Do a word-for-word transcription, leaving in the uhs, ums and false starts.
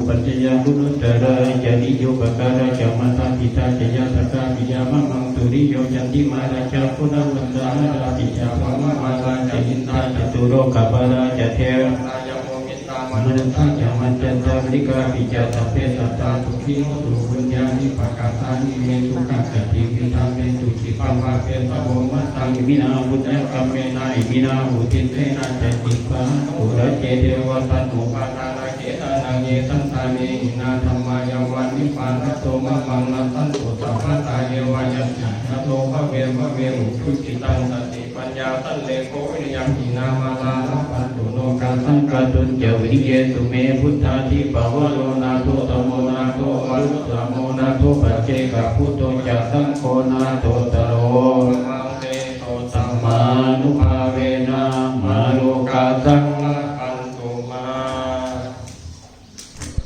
Pañcayā Guṇuttarā ca Riyupākārā ca Mātā Pitā ca Ñātakā piyā mamaṃ, Suriyo Candimā Rājā Gunavantā Narāpi ca, Brahmamārā ca Indā Catulokapālā ca Devatā Yamo Mittā Manussā ca Majjhattā Rikkhamī ca, sabbe sattā sukhī hontu puññāni pakatāni me, sukhaṃ ca tividhaṃ dentu khippaṃ pāpetha vo mataṃ. Iminā puññakammena iminā uddisena ca khippāhaṃ sulabhe ceva taṇhupādānachedanaṃ, ye santāne hīnā dhammā yāva nibbānato mamaṃ, nassantu sabbadā yeva yattha jāto bhave bhave ujucittaṃ satipaññā sallekho viriyamhinā mārā labhantu nokāsaṃ kātuñca viriyesu me. Buddhādhipavaro nātho dhammo nātho varuttamo nātho paccekabuddho ca saṅgho nāthottara